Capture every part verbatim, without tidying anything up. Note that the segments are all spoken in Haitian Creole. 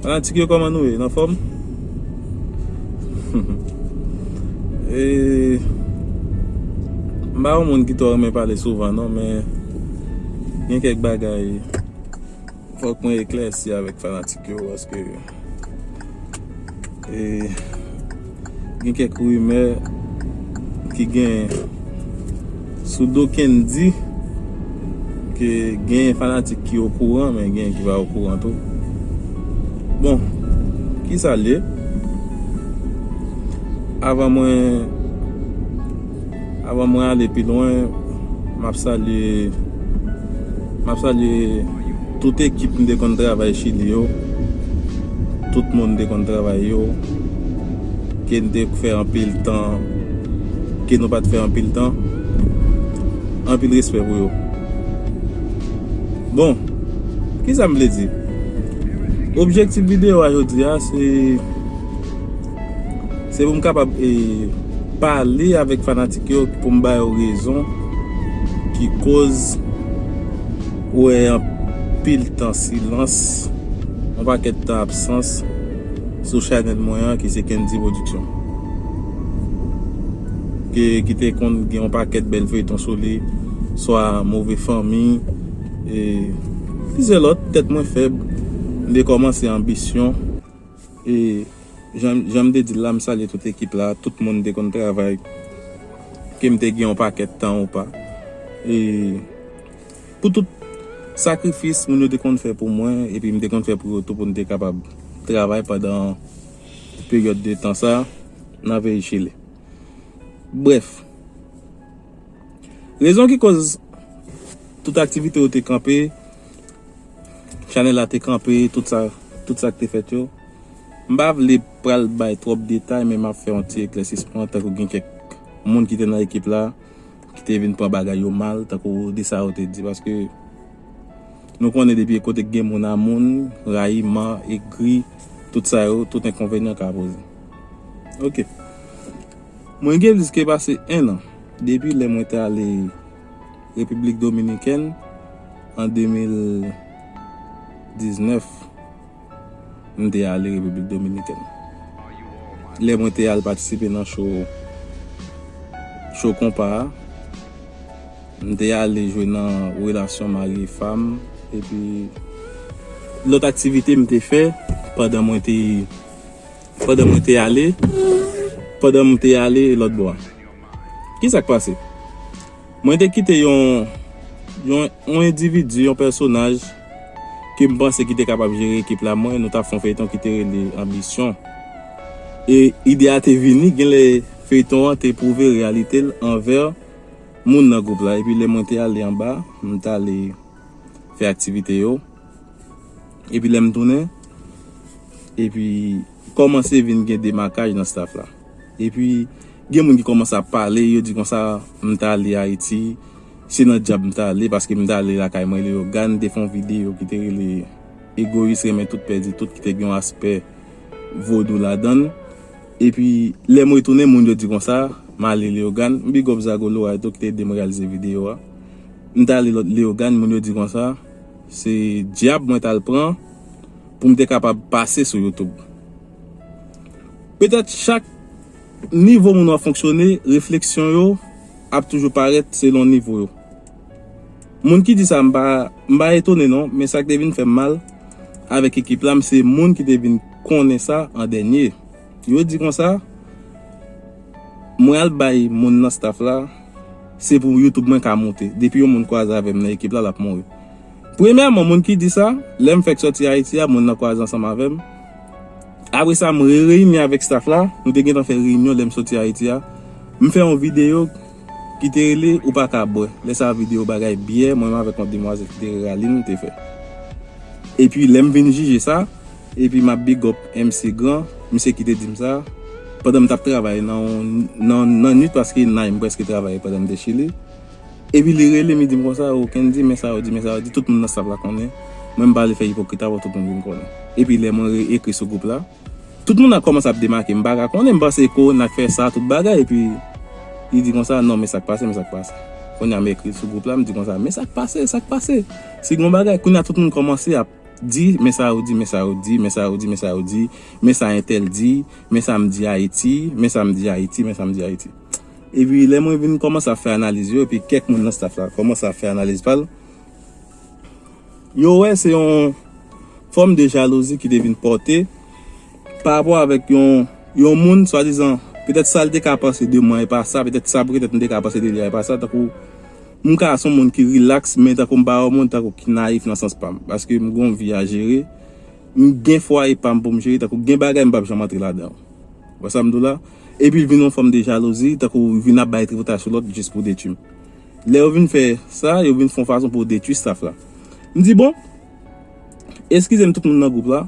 Fanatik yo, kòman nou ye? N anfòm? E, m pa yon moun ki twò renmen pale souvan, non, men gen kèk bagay fòk mwen eklèsi avèk fanatik yo, paske, e, gen kèk rimè ki gen sou do Kendy, ke gen fanatik ki okouran, men gen ki pa okouran tou. Bon, ki sa l ye? Avan mwen, avan mwen ale pi lwen, m ap salye, m ap salye tout ekip m te konn travay Chili yo, tout moun m te konn travay yo, ke n te fè anpil tan, ke nou pa t fè anpil tan. Anpil respè pou yo. Bon, ki sa m vle di? Objektif videyo a jodi a, se, se pou m kapab, e, pale avèk fanatik yo, pou m ba yo rezon ki koz ou wè anpil tan silans, yon pakèt tan absans sou chanèl mwen an, ki se Kendy Production. Ke, ki te konn gen yon pakèt bèl feyton sou li, swa Move Fanmi, e plizyè lòt, Tèt Mwen Fèb, m te kòmanse Anbisyon, e jan, jan m te di l la, m salye tout ekip la, tout moun m te konn travay, ke m te gen yon pakèt tan ou pa. E pou tout sakrifis moun yo te konn fè pou mwen, epi m te konn fè pou yo tou, pou n te kapab travay pandan peryòd de tan sa nan peyi Chili. Brèf, rezon ki koz tout aktivite yo te kanpe, chanèl la te kanpe, tout sa, tout sa k te fèt yo. M pa vle pral bay twòp detay, men m ap fè yon ti eklèsisman, tankou gen kèk moun ki te nan ekip la, ki te vin pran bagay yo mal, tankou de sa yo te di, paske nou konnen depi kote k gen moun a moun, rayiman, egri, tout sa yo, tout enkonvenyan ka poze. Oke. Mwen gen plis ke pase en an depi lè mwen te ale Repiblik Dominikèn an de mil diznèf. M te ale Repiblik Dominikèn. Lè mwen te al patisipe nan show, show konpa a, m te ale jwe nan relasyon mari e fanm, epi lòt aktivite m te fè pandan mwen te, pandan mwen te ale, pandan m te ale lòt bò a. Ki sa k pase? Mwen te kite yon, yon, yon endividi, yon pèsonaj ke m panse ki te kapab jere ekip la, mwen, nou t ap fè yon feyton ki te rele Anbisyon. E ide a te vini, genlè feyton an te pwouve reyalite l anvè moun nan gwoup la. Epi lè mwen te ale anba, m t ale fè aktivite yo. Epi lè m tounen, epi kòmanse vin gen demakaj nan staff la. Epi gen moun ki kòmanse ap pale, yo di konsa, m t ale Ayiti, se nan dyab m t ale, paske m t ale lakay mwen, Leyogàn te fè yon videyo ki te rele Egoyis renmen tout pèdi tout, ki te gen yon aspè vodou ladan l. Epi lè m retounen, moun yo di konsa, m ale Leyogàn, m big up Zago Loray tou ki te ede m reyalize videyo a. M t ale lòt Leyogàn, moun yo di konsa, se dyab mwen t al pran pou m te kapab pase sou YouTube. Petèt chak nivo moun w ap fonksyone, refleksyon yo ap toujou parèt selon nivo yo. Moun ki di sa, m pa, m pa etone non, men sa k te vin fè m mal avèk ekip la, m se moun ki te vin konnen sa an dènye. Yo di konsa, mwen al bay moun nan staff la, se pou YouTube mwen ka moute. Depi yon moun kwaze avè m nan ekip la, l ap mouri. Premyèman, moun ki di sa, lè m fèk sòti Ayiti a, moun nan kwaze ansanm avè m. Apre sa, m rereyini avèk staff la, nou te gentan fè reyinyon lè m soti Ayiti a. M fè yon videyo ki te rele Ou pa ka bwè. Lè sa a videyo bagay byè, mwen menm avèk yon demwazèl ki te rele Aline te fè. Epi lè m vin jije sa, epi m ap big up M C Gran, misye ki te di m sa, pandan m t ap travay nan, nan, nan nwit, paske nay m prèske travay pandan m te Chili. Epi li rele m, li di m konsa, "O Kendy, men sa yo di, men sa yo di, tout moun nan staff la konnen." Mwen m pa vle fè ipokrit avè w, tout moun vin konnen. Epi lè mwen re-, ekri sou gwoup la, tout moun nan kòmanse ap demake, m pa ka konnen, m panse ke w nan fè sa, tout bagay, epi li di konsa, "Non, men sa k pase, men sa k pase." Kounye a m ekri sou gwoup la, m di konsa, "Men sa k pase, sa k pase?" Si gen yon bagay, kounye a tout moun kòmanse ap di, men sa yo di, men sa yo di, men sa yo di, men sa yo di, men sa entèl di, men sa m di Ayiti, men sa m di Ayiti, men sa m di Ayiti. Epi lè mwen vin kòmanse ap fè analiz yo, epi kèk moun nan staff la kòmanse ap fè analiz pa l, yo wè se yon fòm de jalouzi ki te vin pòte pa rapò avèk yon, yon moun, swadizan, petèt sa l te ka panse de mwen e pa sa, petèt sa petèt m te ka panse de li a e pa sa, tankou m ka se yon moun ki rilaks, men tankou m pa yon moun tankou ki nayif nan sans pa m, paske m gen yon vi a jere, m gen fwaye pa m pou m jere, tankou gen bagay m p ap janm antre ladan. Wè sa m di w la? Epi l vin yon fòm de jalouzi, tankou vin ap bay tripotay sou lòt jis pou detwi m. Lè yo vin fè sa, yo vin fè yon fason pou yo detwi staff la. M di, bon, eskize m tout moun nan gwoup la,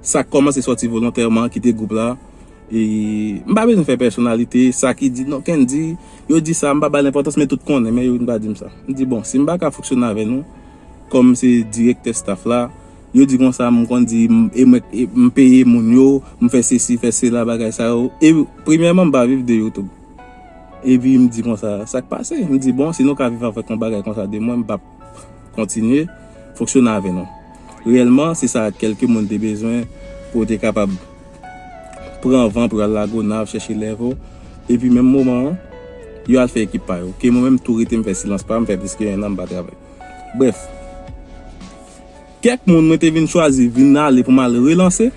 sa k kòmanse sòti volontèman, kite gwoup la. E m pa bezwen fè pèsonalite, sa ki di, non, Kendy, yo di sa, m pa ba l enpòtans, men tout konnen, men yo vin pa di m sa. M di, bon, si m pa ka fonksyone avè nou, kòm se direktè staff la, yo di konsa, m konn di, m, e mwen, e m peye moun yo, m fè sesi, fè sela, bagay sa yo. E premyèman, m pa viv de YouTube. Epi m di konsa, sa k pase? M di, bon, si nou ka viv avèk yon bagay konsa de mwen, m p ap kontinye fonksyone avè nou. Reyèlman, se sa kèlke moun te bezwen pou yo te kapab pran van pou yo al Lagonav chèche lèvo. Epi menm moman an, yo al fè ekip pa yo. Ke mwen menm tou rete m fè silans pa m, fè plis ke enn an m pa travay. Brèf, kèk moun mwen te vin chwazi vin ale pou m al relanse,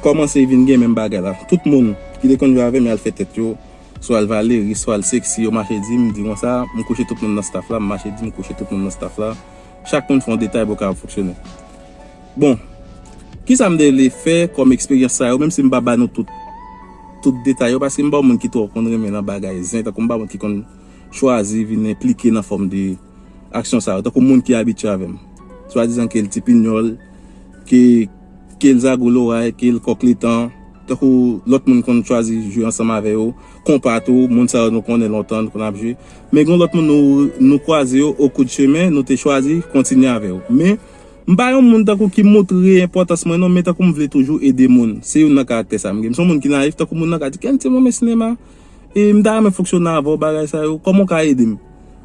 kòmanse vin gen menm bagay la. Tout moun ki te konn jwe avè m, y al fè tèt yo, swa l Valérie, swa l Sexy, yo mache di m, di konsa, m kouche tout moun nan staff la, m mache di m kouche tout moun nan staff la. Chak moun fè yon detay pou yo kapab fonksyone. Bon, kisa m te vle fè kòm eksperyans sa yo, menm si m pa ba nou tout, tout detay yo, paske m pa yon moun ki twò konn renmen nan bagay zen, tankou m pa yon moun ki konn chwazi vin enplike nan fòm de aksyon sa yo, tankou moun ki abitye avè m. Swadizan ke l Ti Pinyòl, ke, ke l Zago Loray, ke l Kòk Letan, tankou lòt moun konn chwazi jwe ansanm avè yo, konpa tou, moun sa yo nou konnen lontan, nou konn ap jwe. Men gen lòt moun nou, nou kwaze yo o kou de chemen, nou te chwazi kontinye avè yo. Men, m pa yon moun tankou ki montre enpòtans mwen non, men tankou m vle toujou ede moun. Se youn nan karaktè sa m gen. M se yon moun ki nayif, tankou moun nan ka di, Kendy, mwen renmen sinema. E m ta renmen fonksyone avè w, bagay sa yo. Kòman w ka ede m?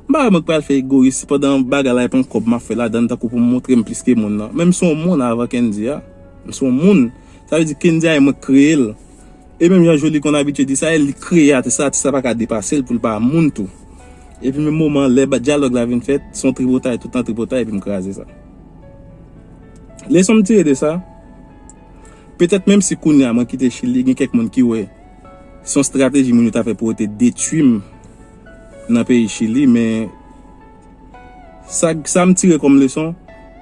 M pa wè mwen k pral fè egoyis pandan bagay la e pa yon kòb m ap fè ladan l tankou pou m montre m plis ke moun nan. Men m se yon moun avan Kendy a. M se yon moun. Sa vle di Kendy a e mwen k kreye l. E menm jan Joly konn abitye di sa, e li k kreye atis la, atis la pa ka depase l pou l pa moun tou. Epi menm moman, lè ba-, dyalòg la vin fèt, se yon tripotay, tout tan tripotay, epi m kraze sa. Leson m tire de sa, petèt menm si kounye a mwen kite Chili, gen kèk moun ki wè se yon estrateji moun yo ta fè pou yo te detwi m nan peyi Chili, men sa, sa m tire kòm leson,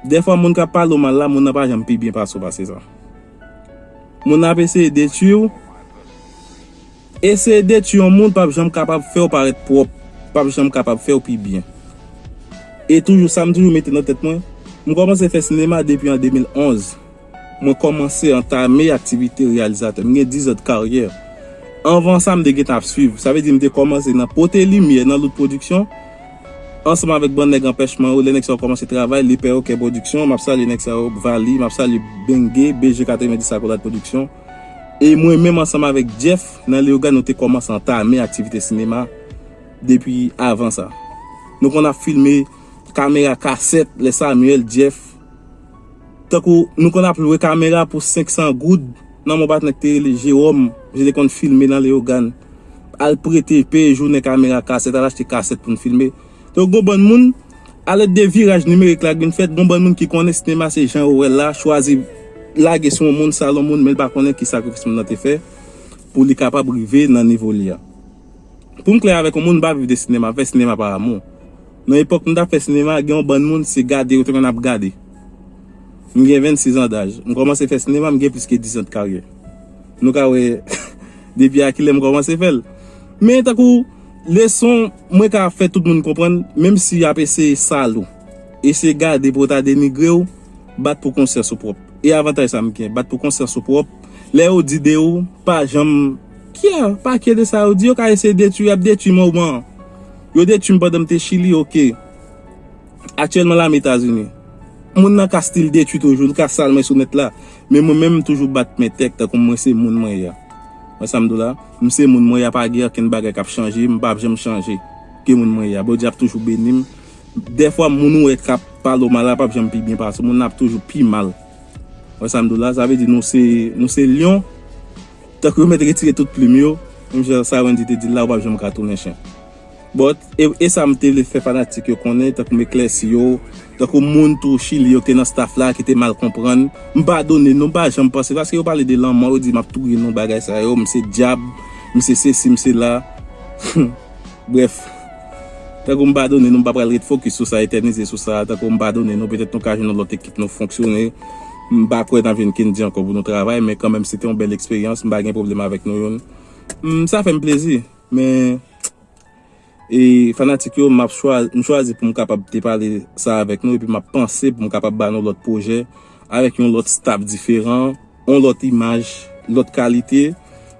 dèfwa moun k ap pale w mal la, moun nan pa janm pi byen pase w pase sa. Moun nan ap eseye detwi w, eseye detwi yon moun p ap janm kapab fè w parèt pwòp, p ap janm kapab fè w pi byen. E toujou, sa m toujou mete nan tèt mwen, m kòmanse fè sinema depi an de mil onz. Mwen kòmanse antame aktivite reyalizatè. M gen diz an de karyè. Anvan sa, m te gentan ap swiv. Sa vle di, m te kòmanse nan pote limyè nan Lout Pwodiksyon, ansanm avèk bann nèg anpèch mwen yo. Lè nèg sa yo kòmanse travay, Lepè Okè Pwodiksyon, m ap salye nèg sa yo, Vali, m ap salye Benge, B G katrevenndis Akolad Pwodiksyon. E mwen menm ansanm avèk Jeff, nan Leyogàn, nou te kòmanse antame aktivite sinema depi avan sa. Nou konn ap filme kamera kasèt, lè Samuel, Jeff, tankou nou konn ap lwe kamera pou senk san goud nan men yon patnè ki te rele Jewòm, je te konn filme nan Leyogàn. Al prete, peye jounen kamera kasèt, al achte kasèt pou n filme. Donk, gon bann moun, alèd de viraj nimerik la k vin fèt, gon bann moun ki konnen sinema se jan yo wè l la, chwazi lage sou yon moun, sal yon moun, men l pa konnen ki sakrifis moun nan te fè pou li kapab rive nan nivo li a. Pou m klè avèk yon moun, m pa viv de sinema, m fè sinema pa amou. Nan epòk m t ap fè sinema, gen yon bann moun, se gade yo te konn ap gade. M gen vennsis an daj. M kòmanse fè sinema, m gen plis ke diz an de karyè. Nou ka wè depi a kilè m kòmanse fè l. Men tankou leson, mwen ka fè tout moun konprann, menm si y ap eseye sal ou, eseye gade pou yo ta denigre w, bat pou konsyans ou pwòp. E avantaj sa m gen, bat pou konsyans ou pwòp. Lè yo di de ou, pa janm kè, pa kè de sa yo di, yo ka eseye detwi, y ap detwi moman. Yo detwi m pandan m te Chili, oke. Aktyèlman lame Etazini. Moun nan ka still detwi toujou, li ka sal mwen sou nèt la. Men mwen menm m toujou bat men tèt tankou mwen se moun mwen ye a. Wè sa m di w la? M se moun mwen ye a, pa gen okenn bagay k ap chanje, m p ap janm chanje ke moun mwen ye a. Bondye ap toujou beni m. Dèfwa moun ou wè k ap Paloma la p ap janm pi byen pase moun nan, ap toujou pi mal. Wè sa m di w la, sa vle di nou se, nou se lyon. Tankou yo mèt retire tout plim yo, menm jan sa Wendy te di l la, ou p ap janm ka tounen chen. But, e, e sa m te vle fè fanatik yo konnen, tankou m eklèsi yo, tankou moun tou Chili yo ki te nan staff la, ki te mal konprann, m padone nou, m pa janm panse, paske yo pale de lanmò, yo di m ap touye nou, bagay sa yo, m se dyab, m se sesi, m se la. Brèf, tankou m padone nou, m pa pral ret fokis sou sa, etènize sou sa, tankou m padone nou, petèt nou ka jwenn yon lòt ekip nou fonksyone. M pa kwè n ap jwenn Kendy ankò pou nou travay, men kanmenm se te yon bèl eksperyans, m pa gen pwoblèm avèk nou youn. M, sa fè m plezi, men e fanatik yo, m ap chwazi, m chwazi pou m kapab te pale sa avèk nou, epi m ap panse pou m kapab ba nou lòt pwojè avèk yon lòt staff diferan, yon lòt imaj, lòt kalite.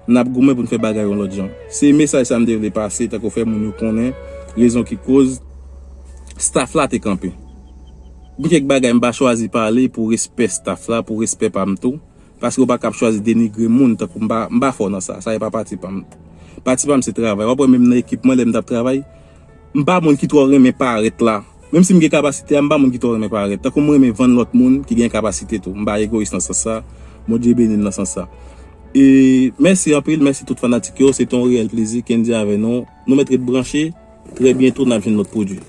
N ap goumen pou n fè bagay yon lòt jan. Se mesaj sa m te vle pase, tankou fè moun yo konnen rezon ki koz staff la te kanpe. Gen kèk bagay m pa chwazi pale pou respè staff la, pou respè pa m tou. Paske w pa kab chwazi denigre moun, tankou m pa, m pa fò nan sa. Sa e pa pati pa m. Pati pa m se travay. W ap wè menm nan ekip mwen, lè m t ap travay, m pa moun ki twò renmen parèt la. Menm si m gen kapasite a, m pa moun ki twò renmen parèt. Tankou m renmen vann lòt moun ki gen kapasite tou. M pa egoyis nan sans sa. Bondye beni n nan sans sa. E mèsi anpil, mèsi tout fanatik yo. Se te yon reyèl plezi. Kendy avè nou. Nou mèt ret branche. Trè byento, n ap jwenn lòt pwodui.